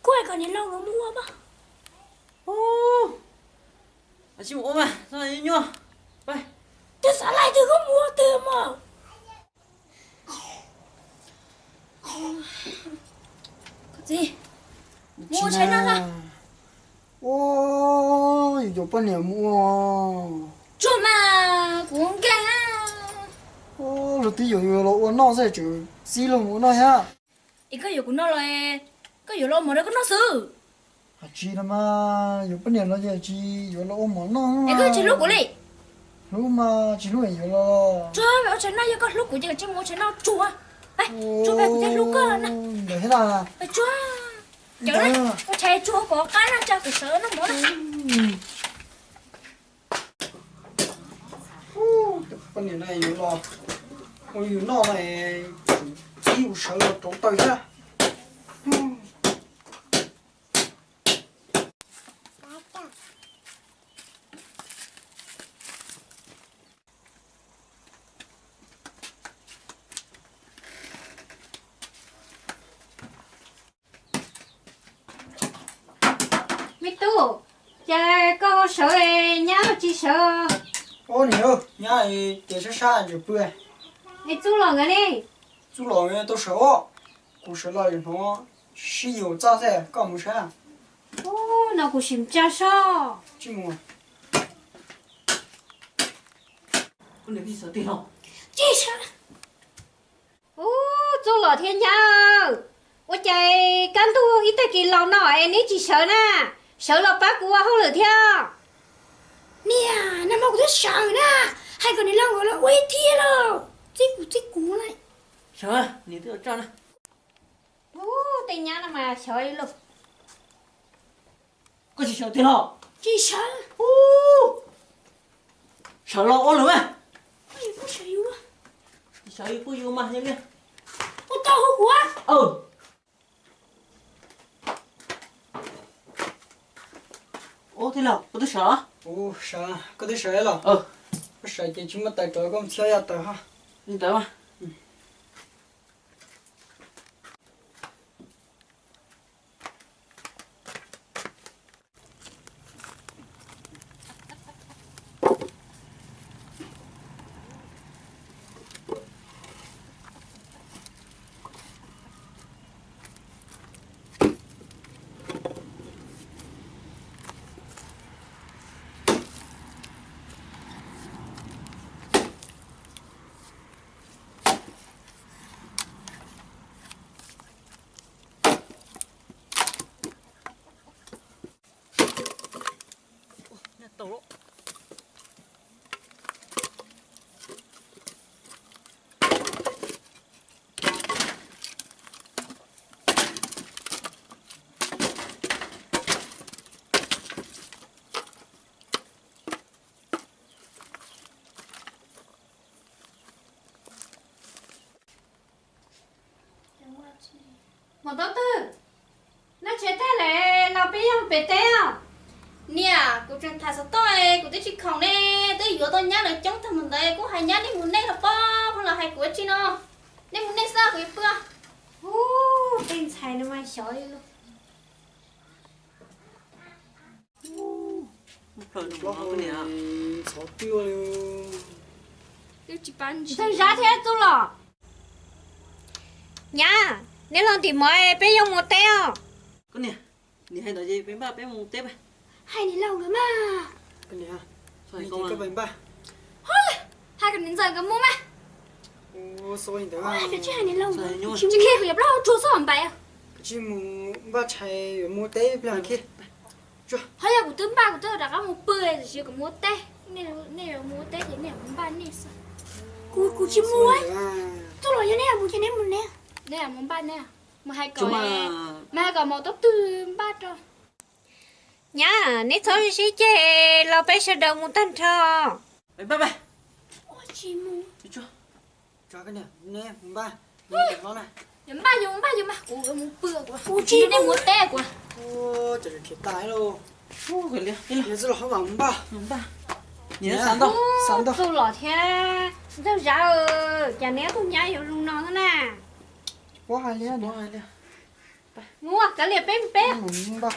Kuv hais kom niam laus nkawd mus ua mas. Tsis mus ua mas, nyuaj. Twb xav laij twg koj mus ua twg mas. Koj txiv, mus ua tshais noj na. Ua, yus cov poj niam mus ua. Tsuag mas kuv nkeeg. Ua, luag twb yuav yus los ua noj xwb tseem txib luag mus ua noj thiab. Es koj yuav kuv noj los, koj yuav los ua mov rau koj noj xwb. Hais tsis no mas, yuav poj niam los ces tsis yuav los ua mov noj. Es koj tsis hlub kuv li. Hlub mas tsis hlub yuav los. Tsuag, ua tshais noj, yog koj hlub kuv ces koj tsis mus ua tshais noj tsuag. Tsuag, kuv thiaj hlub koj na. Ntawd thiab na. Tsuag, cawv na, ua tshais tsuag kom qab na, tsa kuv sawv noj mov na. Poj niam no yuav los ua yus noj no, txib yus sawv los rauv taws thiab. Me tub, cas koj sawv nyab tsis sawv? Ub, niam, nyab ces sab sab ntsws pw. Es Txuj Los nkawd ne? Txuj Los tau sawv os. Kuv sawv los hnov sib yuav txoj xwb, koj mus saib. Ub, no kuv sim tsa soj. Tsis mus. Ub, Txuj Los thiab nyab, ua cas kaj ntug ib tag kis los no es neb tsis sawv na? Sawv los pab kuv ua hauj lwm thiab. Niam, nag hmo kuv twb sawv na, hais kom niam laus nkawd los ua ib thiab lauj. Txib kuv txib kuv lawm. Sawv, niam twb los tso na. Ub, tej nyab no mas xyov ib los. Koj tsis sawv tiag los? Tsis sawv. Ub, sawv los ua lawm mas. Tsis sawv kuj yuav mas li. Ub, tau hu kuv. Ub, tij laug, koj twb sawv los? Ub, sawv, koj twb sawv los? Koj sawv ces tsis muaj taws rau koj mus txhiab yaj taws ho. Li ntawd mas. Maum Taub Twg, noj tshais tag lawm, los peb yuav pem teb os. Niam, kuv tseem tham xov tooj, kuv twb tsis khoom ne, twb yuav tau nyab lawv coob tag mus ntawd, kuv hais nyab nej mus nej los pob, pheej los hais kuv ua tsi no. Nej mus nej xwb, kuv yuav pw. Ub, tej ntxhais no mas xyov li. Ntxhov twj li. Ntxhais Zab thiab Txuj Los. Nyab, neb los ntim mov peb yuav mus teb os. Koj niam, niam hais ntawd ces peb npaj peb mus teb. Hais niam laus nkawd mas. Hais kom niam ntxawm nkawd mus mas. Tsis hais niam laus nkawd, tsis khi kuv yuav plaub hau tsuag xwb npais. Tsis mus npaj tshais yuav mus teb ib pliag khi. Ho yog kuv twb npaj kuv twb rov qab mus pw, tiam sis kuv mus ua teb. Nej yuav mus ua teb ces nej mus npaj nej xwb. Kuv, kuv tsis mus. Txuj Los, yog nej mus ces nej mus ne. Nej mus npaj nej. Mus hais kom, mus hais kom Maum Taub Twg npaj rau. Nyab, neb txhob sib ceg los peb sawv daws mus tag nrho. Tsis mus. Yuav npaj, yuav npaj, yuav mas kuv yuav mus pw kuv, kuv tsis, nej mus teb kuv. Txuj Los thiab Ntxawg Zab, cas neb tus nyab yuav zoo no na. Mus, kav liam peb mus peb.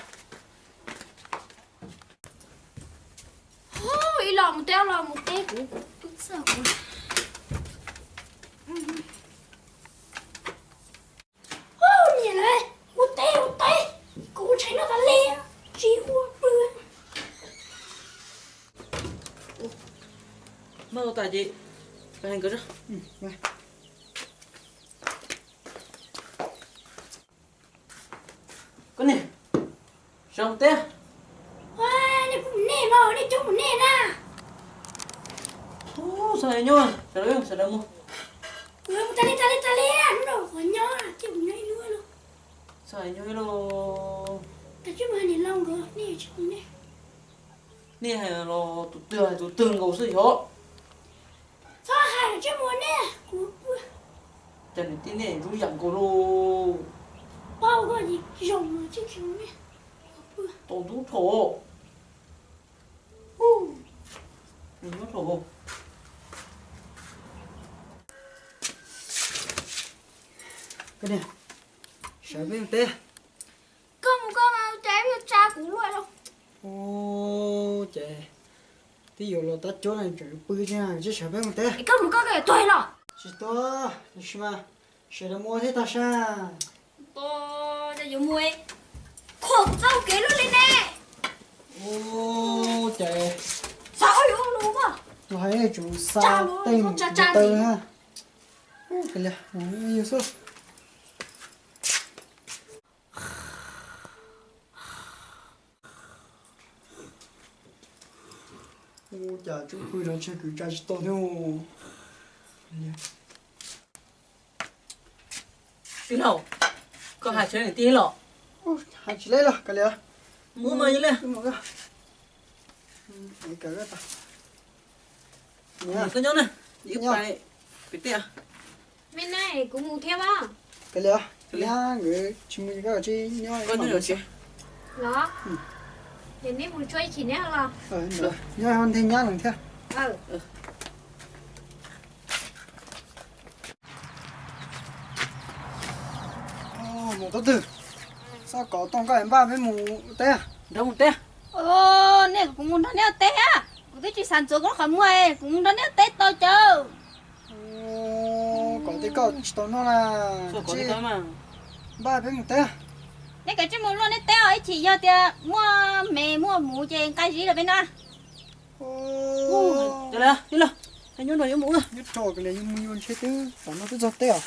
Ib los mus teb, ob los mus teb, kuv twb txawj kuv. Niam lawv, ua teb ua teb, kuv ntshai noj tas li, tsis ua pw. Muab tas ces hais nkawd. Koj niam, sawv mus teb. Nej mus nej mas nej coob mus nej na. Ub, txhob hais nyob, sawv daws, sawv daws mus. Kuv mus tas li tas li tas li, hnub no kuv nyob ces kuv nyob ib lub lauj. Txhob hais nyob ib lub. Koj tsis mus hais niam laus nkawd, nej tsis mus nej. Nej hais los tus twg hais tus twg nkaus xwb yog. Txhob hais tsis mus nej, kuv pw. Cas niam tij nej ntxub yam nkaus lauj. Paub koj ces zoo tsis mus nej, kuv pw. Tau ntxub dhau. Ntxub dhau. Koj niam, sawv peb mus teb. Koj mus koj mas, cas ib pliag tsa kuv luaj lauj. Ub, ces twb yuav los tab cuab no tseem pw thiab, sawv peb mus teb. Koj mus koj, koj yuav tuag los? Tsis tuag, tab sis mas sawv daws mus ua thiab tag sab. Cas yuav mus khuam txoj kev luaj li ne. Ub, ces xav yuav los mas, tus hais tsum xa tej mus taw ha. Ub, kav liam, yus xwb. Ub, cas tseem pw no ntshe kwv tsa tsis tau thiab. Tij laug, koj hais tsis niam tij los? Hais tsis leb los kav liam. Mus mas li. Koj nyob na, ib pais pem tiaj. Me na, kuv mus thiab as. Kav liam, nkawd tsis mus, koj tsis nyob. Los, ces neb mus tsuag ib chim neb los. Nyob nthe nyab lawm thiab. Mus tau twg? Xob kov tooj koj npaj peb mus teb. Nrog mus teb. Nej kom kuv mus nrog neb ua teb a. Kuv twb tsis xav ntxuav kuv qhov muag, kuv mus nrog neb ua teb tau cas. Kov tej koj tsis tau noj na. Npaj peb mus teb. Neb kav tsij mus luaj neb teb os, ib chim yog tias muaj me muaj muv ces nqa zib los peb noj. Nyob rau kav liam, yus mus yus ntshe twb tom no twb txog teb os.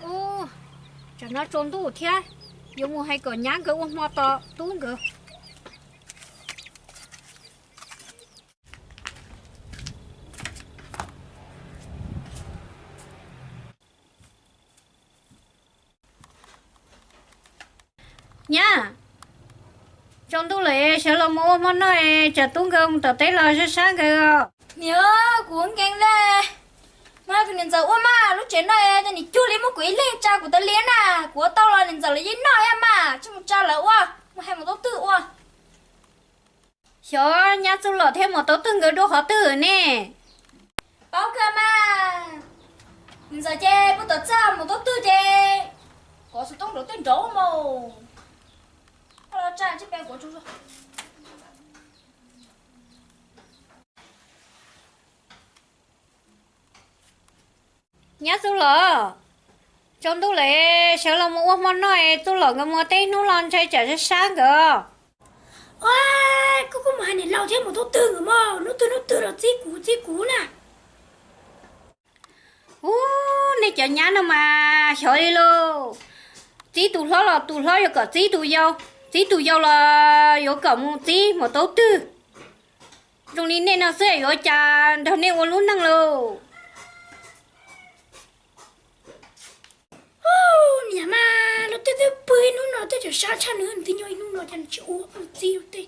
Ub, tsam no tsaus ntuj thiab, yuav mus hais kom nyab nkawd ua hmo tos tub nkawd. Nyab, tsaus ntuj lawm, sawv los mus ua hmo noj, tsam tub nkawd mus tom teb los sab sab nkawd os. Niam, kuv ua nkees li. Mas kuv niam ntxawm ua mas lub tsev no es niam cuag li muab kuv ib leeg tsa kuv tas li na. Kuv ua tau los niam ntxawm lawv yeej noj ib yam mas, tsis mus tsa lawv ua, mus hais maum tub twg ua. Xyov nyab Txuj Lom thiab maum tub twg nkawd dua qhov twg ne? Paub kawg mas. Niam ntxawm ces pw tom txaj, maum tub twg ces kov xov tooj nrov tej nrov mas. Tsa tsis pe kuv tsaug zog. Nyab Txuj Lom, tsaus ntuj lawm, sawv los mus ua hmo noj, Txuj Lom nkawd mus teb hnub los ntshai tsam sab sab nkawd. Ua, koj kuj mus hais niam laus thiab maum tub twg nkawd mas, hnub twg hnub twg los txib kuv txib kuv na. Ub, nej cov nyab no mas xyov li lauj. Txib tus hlob los tus hlob yuav kom txib tus yau, txib tus yau los yuav kom mus txib maum tub twg. Zoo li nej no xwb yuav cas nrog nej ua lub neej lauj. Niam mas, los tej twb pw ib hnub no tej tseem sab tshaj nws, nws twb nyob ib hnub no cas nws tsis ua txib tej.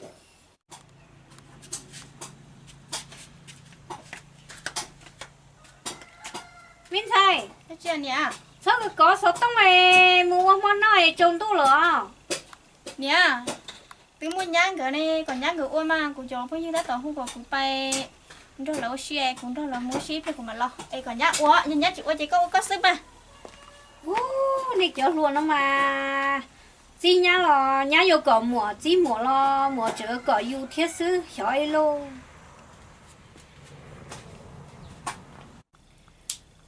Me ntxhais, txhob kov xov tooj es mus ua hmo noj es tsaus ntuj lawm. Niam, twb muaj nyab nkawd ne, kom nyab nkawd ua mas, kuv cov phooj ywg tab tom hu kom kuv pais nrog lawv ua si, kuv nrog lawv mus ua si ib pliag kuv mam los es kom nyab ua, yog nyab tsis ua ces koj ua koj xwb mas. Ub, nej cov hluas no mas, txib nyab los nyab yuav kom muam, txib muam los muam tseem kom yus thiab xwb, xyov ib lub.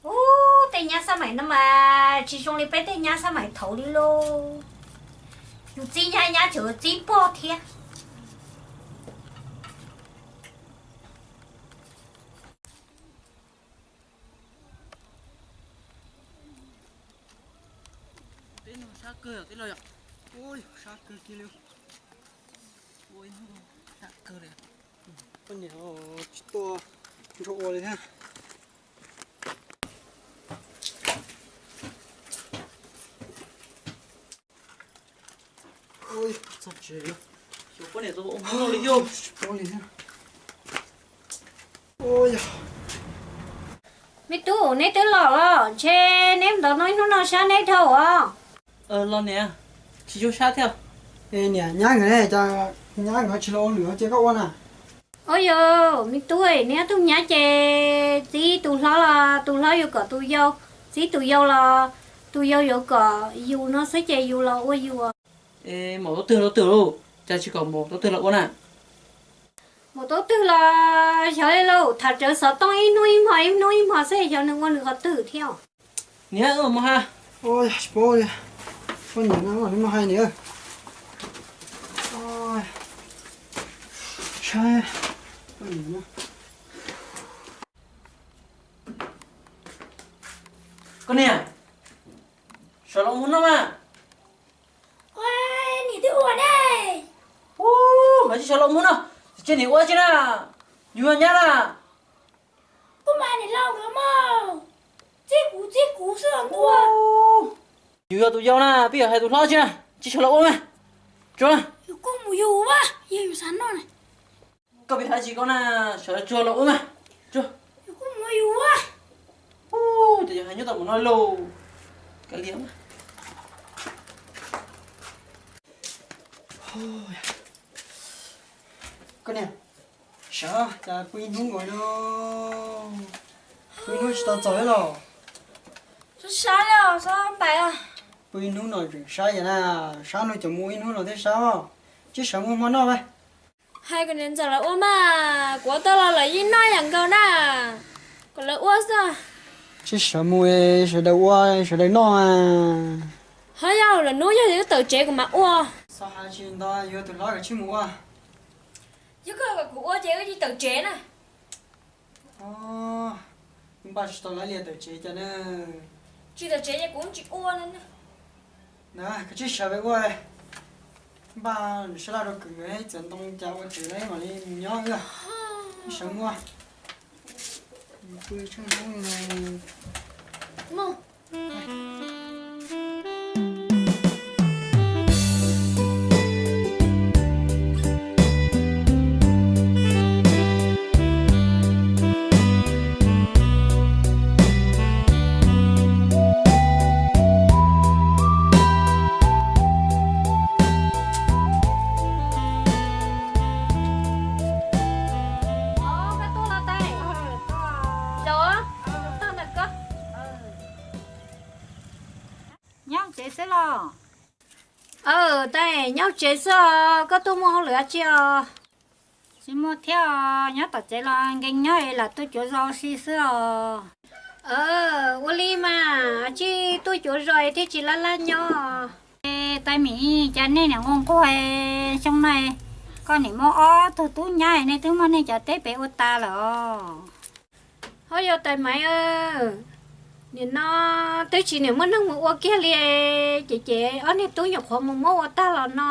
Ub, tej nyab xab maim no mas tsis zoo li peb tej nyab xab maim thaud li lauj. Yus txib nyab, nyab tseem txib pog thiab. Teb no sab kawg, teb no yom. Ub, sab kawg kiag li. Ua ib hnub sab kawg li. Poj niam tsis tuaj nrog ua li thiab. Ua txog tsev lawm, xyov poj niam tus ua hmo noj li yog. Ua li thiab. Ua yog. Me tub, neb twb los los ntshe neb ntov no ib hnub no sab neb dhau os. Los niam, tsis tshua sab thiab. Niam, nyab nkawd ne, cas nyab nkawd tsis los ua lwm cia koj ua na? Ua yog me tub, neb ob tug nyab ces txib tus hlob los tus hlob yuav kom tus yau, txib tus yau los tus yau yuav kom yus no xwb ces yus los ua yus. Es maum tub twg tub twg lauj, cas tsis kom maum tub twg los ua na? Maum tub twg los xyov li lauj, tham rawv xov tooj ib hnub ib hmo ib hnub ib hmo xwb, xyov nws ua nws qhov twg thiab. Niam, wb mus hais. Tsis paub li, poj niam no nws mus hais niam. Saib, poj niam no. Koj niam, sawv los ua hmo noj mas. Niam twb ua ne. Ub, mas tsis sawv los ua hmo noj, tsis niam ua tsi na, yus yog nyab na. Kuv mas niam laus nkawd mas txib kuv txib kuv xwb os ntuj. Yus yog tus yau na, peb yuav hais tus hlob tsi na, tsis sawv los ua mas. Tsuav. Yus kuj mus yus ua, yog yus xav noj na. Koj pib hais tsis koj na, sawv tsuag los ua mas. Tsuag. Yus kuj mus yus ua. Ub, ces yus hais nyob tau mus no lauj. Kav liam mas. Koj niam, sab cas pw ib hnub nkaus no, pw ib hnub tsis tau txaus thiab los? Sab sab li os, sab npaim os. Pw ib hnub no tseem sab yam na, sab no cov mus ib hnub no thiaj sab os. Tsis sawv mus hmo noj mas. Hais kom niam ntxawm lawv ua mas, kuv ua tau los lawv yeej noj yam nkaus na. Kom lawv ua xwb. Tsis sawv mus, sawv daws ua, sawv daws noj mas. Ho yog lwm hnub yog wb tawm tsev kuv mam ua. Xav hais tsis nto, yuav tus hlob kom tsij mus ua. Yog koj kom kuv ua ces wb tsis tawm tsev na. Npaj tsis tau lawv li tawm tsev cas na. Tsis tawm tsev ces kuv tsis ua na. Na, koj tsij sawv ua. Npaj sab laj rau kwv ib txawm ntoo cas ua tsev lawm mam li mus nyob wb. Sawv mus. Pw tsheej hnub no. Aw, Tais, nyob tsev xwb os, koj tuaj muaj hauj lwm dab tsi os? Tsis muaj thiab os, nyob tom tsev los nkees nyob es lam tuaj cuav zos si xwb os. Ua li mas, tsij tuaj cuav zos thiaj tsis laj laj nyob. Tais Mim, cas nej niam nquag nquag xyoo no, koj niam muaj ob tug tub nyab, nej twb muab nej cov teb pem ua tas lawm os. Ho yog Tais Maiv, nim no twb tsis niam muaj neeg mus ua kiag li, ces ces ob niag tub nyuam qhuav mus muab ua tag los no.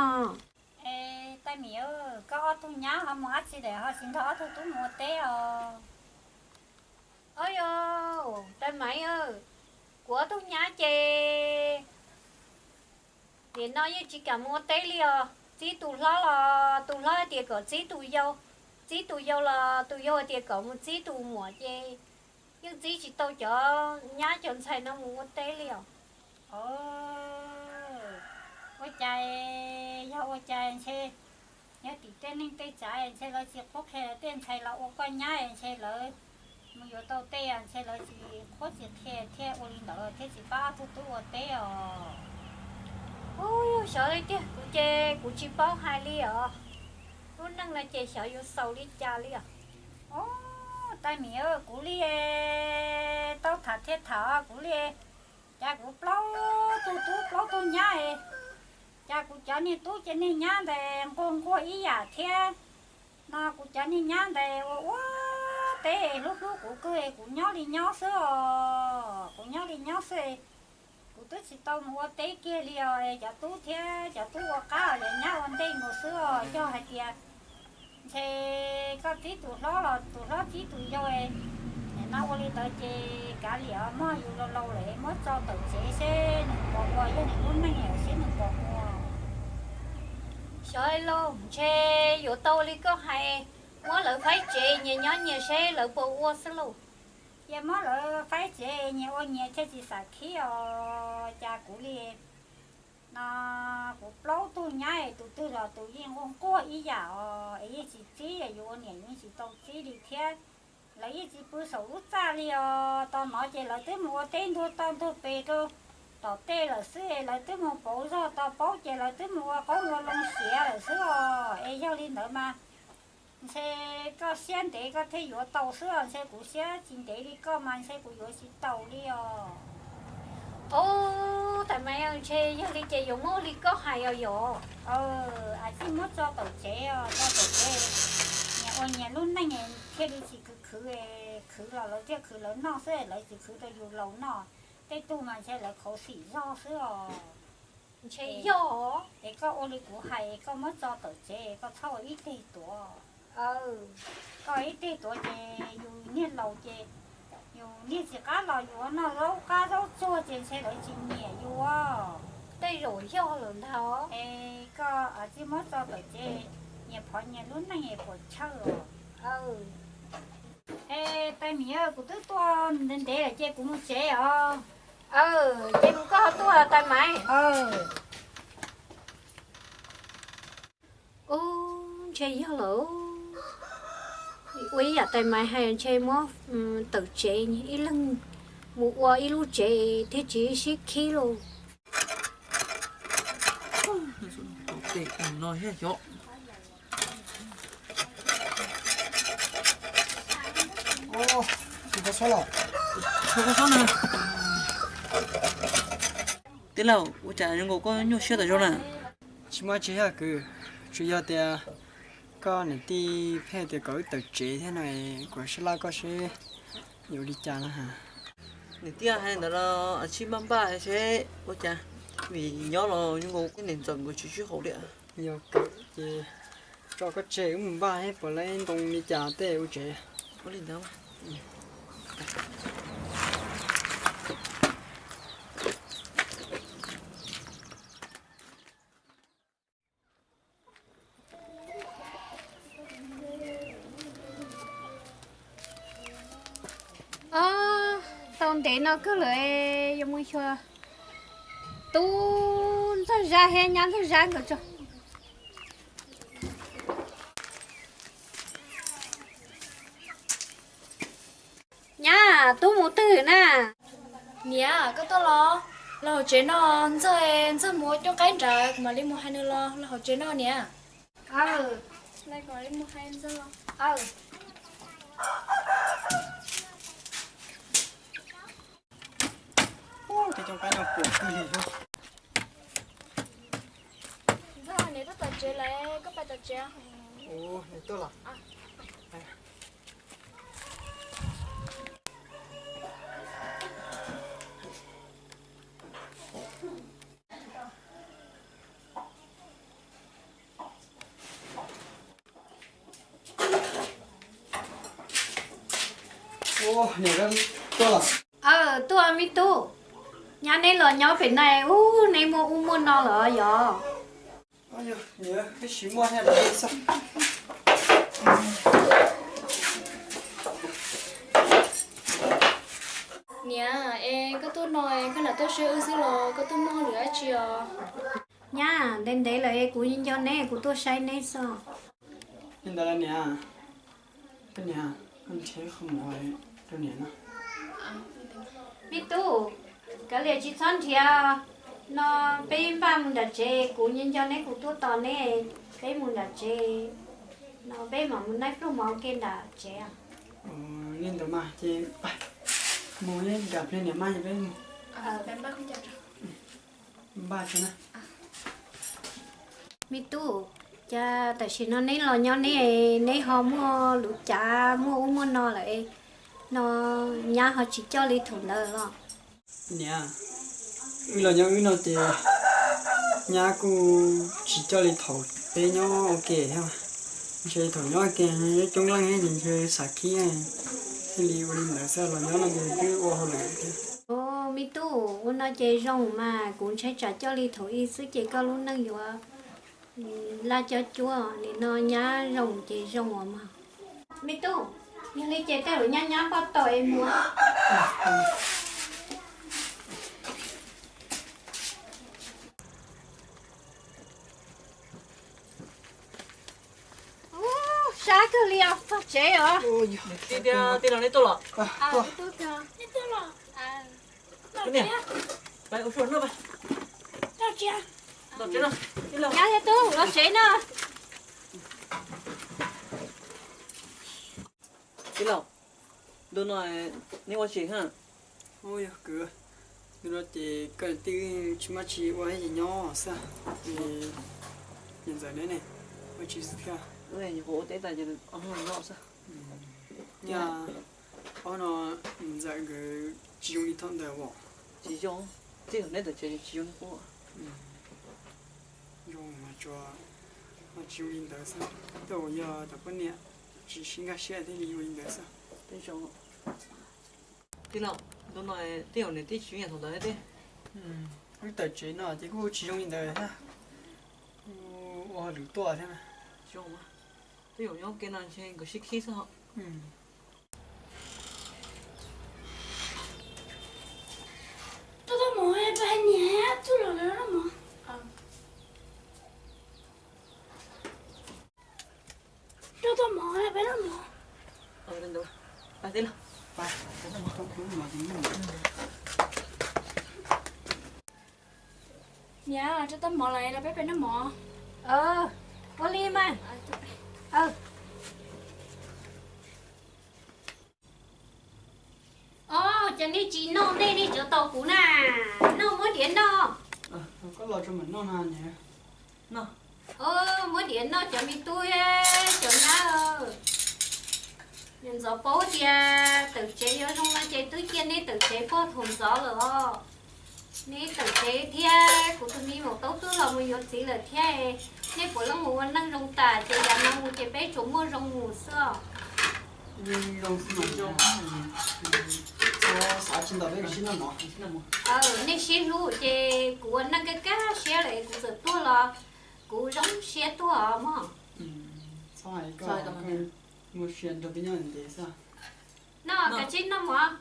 Es Tais Mim, koj ob tug nyab ho mus dab tsi lawm ho tsis nrog ob tug tub mus ua teb os? Ob yog Tais Maiv, kuv ob tug nyab ces nim no yeej tsis kam mus ua teb li os. Txib tus hlob los tus hlob hais tias kom txib tus yau, txib tus yau los tus yau hais tias kom mus txib tus muam ces yeej txib tsis tau cov nyab cov ntxhais no mus ua teb li os. Ua cas, yog ua cas ntshe yog tim tej neej tej tsav ntshe lawv tsis qhuab qhia lawv tej ntxhais los ua koj nyab ntshe lawv mus yuav tau tej ntshe lawv tsis qhuab tsis qhia thiaj ua li ntawd thiab tsis pab ob tug tub ua teb os. Ub, xyov li tiag, kuv ces kuv tsis paub hais li os. Lub neej no ces xyov yuav xaus li cas li os. Ub, Tais Mim, kuv li tau tham thiaj tham kuv li, cas kuv plaub tug tub plaub tug nyab, cas kuv cov niag tub cov niag nyab ntawd nquag nquag ib yam thiab. No kuv cov niag nyab ntawd ua ua teb hlub hlub kuv kawg, kuv nyob li nyob xwb os, kuv nyob li nyob xwb. Kuv twb tsis tau mus ua teb kiag li os, cov tub thiab cov tub ua qab os, cov nyab ua ntej mus xwb os. Yog hais tias ntshe koj txib tus hlob los tus hlob txib tus yau, nim no ua li ntawd ces kav liam os, mog, yus laus laus lawm muab tso tawm tsev seb nws puas ua, yog nws lub neej seb nws puas ua. Xyov lauj, ntshe yuav tau li koj hais, muab lawv faib tsev nyias nyob nyias seb lawv puas ua xwb lauj. Cia muab lawv faib tsev nyias ua nyias thiaj tsis xam khib os. Cas kuv li no, kuv plaub tug nyab tus twg los tus yeej nquag nquag ib yam os, es yeej tsis txib, yus ua niam yus yeej tsis tau txib li thiab. Lawv yeej tsis pw saum lub txaj li os. Tos no ces lawv twb mus ua teb ntuag toj ntuag pes rau tom tej lawm xwb, lawv twb mus pauv zog tos paub ces lawv twb mus ua qoob ua loo siav lawm xwb os. Es yog li ntawd mas ntshe koj siab ntev koj thiaj yuav tau xwb os, ntshe kuv siab tsis ntev li koj mas ntshe kuv yuav tsis tau li os. Ub, Tais Maiv, ntshe yog li ces yuav muab li koj hais os yog. Aw, txij muab tso tawm tsev os, tso tawm tsev, nyias ua nyias lub neej thiaj li tsis khwv khwv, khwv los lawv thiaj khwv lawv noj xwb, lawv tsis khwv rau yus laus noj. Tej tug mas ntshe lawv khuv xim zog xwb os. Ntshe yog. Es koj ua li kuv hais, koj muab tso tawm tsev, koj txhob ua ib teg tuav. Koj ib teg tuav ces yus niag laus ces yus niag tsis qab los yus ua noj zaub qab zaub tsuag ces ntshe lawv tsis nyiam yus. Tej zaum yog lawm ntag. Es koj txij muab tso tawm tsev, nyias phov nyias lub neej puas tshawj os. Es Tais Mim, kuv twb tuaj ntev ntev lawm ces kuv mus tsev os. Ces mus koj ho tuaj Tais Maiv. Ub, ntshe yog lawm. Ua ib yam Tais Maiv hais ntshe muab tawm tsev ib leeg mus ua ib lub tsev thiaj tsis sib khib lauj. Tij laug, ua cas zoo nkaus koj nyuaj siab tas zog na? Tsis muaj tsi thiab kwv, tsuas yog tias koj niam tij pheej tias kom wb tawm tsev thiab no, kuv sib laj koj seb yuav ua li cas no. Niam tij hais li ntawd los tsij npaj npaj seb ua cas, vim nyob los zoo nkaus niam ntxawm nkawd tsis sib haum li. Yog kawg ces tso koj tseg wb mus npaj seb puas tau ntoo li cas tej ua tsev. Ua li ntawd. Tau ntev no kawg lawm, yuav mus xyuas tub Ntxawg Zab thiab nyab Ntxawg Zab nkawd tso. Nyab, tub mus twg na? Niam, koj tuaj los? Los hauv tsev no, Ntxawg, Ntxawg mus ua cooj qaib nrad, kuv mam li mus hais nws los, los hauv tsev no niam. Aw, Ntxawg, niam tuaj tom tsev lawm, koj pais tom tsev. Ua, niam tuaj los. Ua, niam, koj tuaj los? Aw, tuaj me tub. Nyab neb los nyob pem no, ub, neb muaj ub muaj no lawm yog? Niam, es koj tuaj no es koj lam tuaj saib wb xwb los koj tuaj muaj hauj lwm dab tsi os? Nyab, ntev ntev lawm es kuv nco neb, kuv tuaj saib neb xwb. Li ntawd los niam, koj niam, koj nrhiav qhov mus rau niam no. Me tub, kav liam tsis txhob nrhiav, no peb npaj mus nram tsev, kuv nco neb kuv tuaj tos neb, peb mus nram tsev, no peb mam mus naib pluj mov ua ke nram tsev. Li ntawd mas ces mus nram pliag niam mas peb mus. Npaj tso na. Me tub, cas tam sim no neb los nyob neb, neb ho muaj lub cav muaj ub muaj no lawm, no nyab ho tsis coj li thaum ntawd los? Niam, wb los nyob wb no ces nyab kuj tsis coj li thaum peb nyob ua ke thiab. Ntshe thaum nyob ua ke coob leej thiab ces ntshe xav khib, thiaj li ua li ntawd xwb, los nyob no ces twb ua hauj lwm thiab. Me tub, ua no ces zoo mas, kuv ntshai tsam coj li thaum ub xwb ces koj lub neej yuav laj cob cuab, nim no nyab zoo ces zoo os mog. Me tub, yog li ces tej zaum nyab nyab poj tau es mus. Sab kawg li os, txog tsev os. Tij laug, neb tuaj los? Nyab thiab tub, los tsev no. Tij laug, ntu no neb ua tsi ha? Yog kwv, ntu no ces koj niam tij tsis muaj tsi ua ces nyob xwb. Niam ntxawm neb ne, ua tsi xwb thiab? Nyuam qhuav ua teb tas ces noj xwb. Nyab, ob no niam ntxawm nkawd tsis zoo li thaum ntawd os. Tsis zoo, tej zaum neb tawm tsev tsis zoo li qub. Zoo mas tsuas tsis zoo li ntawd xwb, tej zaum yog cov poj niam tsis sib nkag siab thiaj li ua li ntawd xwb. Tij laug, ntu no tej zaum niam tij tsis zoo yam thaum ntawd thiab. Wb tawm tsev no ces kuj tsis zoo li ntawd thiab, kuj ua hauj lwm tuaj thiab. Tej zaum nyob ua ke no ntshe nkawd sib khib xwb os. Tuaj tau mov, peb hais niam tuaj los lawm noj mov. Tuaj tau mov, peb noj mov. Niam, tuaj tau mov lawm, los peb pem noj mov. Ua li mas. Os, cas nej tsis noj, nej nej tsuav tau kuv na. Noj, muab diav noj. Koj los tso mam noj na niam. Os, muab diav noj cov me tub, cov nyab. Niam ntxov paub tias tawm tsev yuav zoo no ces twb cia nej tawm tsev puag thaum ntxov lawm os. Nej tawm tsev thiab kuv tus me maum taub twb los mus yuav txiv lawm thiab. Nej puav leej mus ua neej zoo tas ces yav no mus ces peb tsuas muaj zoo mus xwb os. Aw, nej sib hlub ces kuv ua neej kaj kaj siab lawm kuv txawm tuag los kuv zoo siab tuag os mog. Noj, kav tsij noj mov.